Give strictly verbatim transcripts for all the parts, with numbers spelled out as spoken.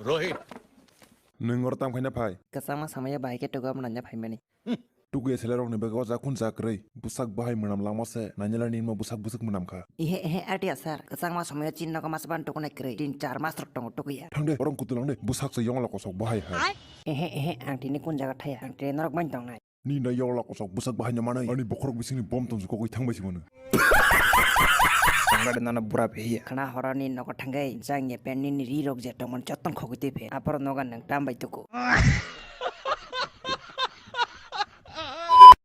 Rohit. Nwng oro tamo khaina phai? Kwchangma samaya bahai khe tugo mwnanya phaimani. Tukuya selarokni bagwi o jaga khun jaga kwrwi. Bwsak bahai mwnam langma se, nainala ninma bwsak bwswk mwnam kha. Ehe, ehe, atia sir. Kwchangma samaya chini nogo masa ban tukunai kwrwi. Tin char mas rok tongo tukuya. Thang de, borok kutu lang de. Bwsak se yongla kosok bahai hai. Ehe, ehe, ang tini kun jaga thaya. Ang tini norok ban tongnai. Nini na yongla kosok bwsak bahai no manwi. Ani bokhorok bisingni bom tongsu kokoi thangbai si mano. Tangkade nono bura phi hiya. Khna horani nogo thangwi jang ye pen nini ri rok je tongmani jottoni khogwi twi phe. Aphoro noga nwng tam bai tuku.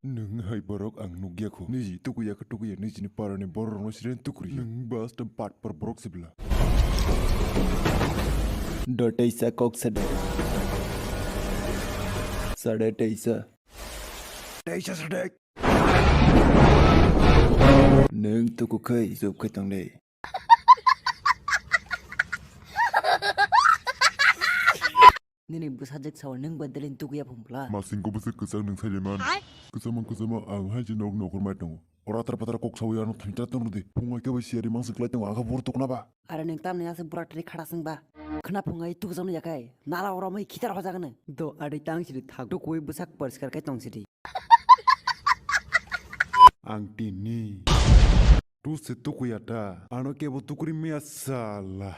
Nwng hai borok ang nukya kho. Niji tukuya khe tukuya nijini parani borok rokno sireni tukuri. Nwng bas tam pat par borok sibla. Do teisa kok sada. Sada teisa. Teisa sadek. Nwng tuku khai, zup khai tong de. Nini bwsajwk sao nwng bai delin tukuya phung bwla. Masing ko bwswk kwchang nwng sai man. Kwchama kwchama ang hai je nok nokhor mai tongo. Ora tar patar kok sawi ano thangcha tong de. Phung ai khe bai siyari mangswk lai tongo, ang khe bur tukna ba. Are nwng tamni aswk bura twi khada swng ba? Khna phungai tukjak no yakai. Nala oro mai khitar hojak no. Do adai tang sidi thak. Tukui bwsak poriskar kai tong sidi. Ang tini. Tu se tukuya ta. Ano kebo tukuri miya sala.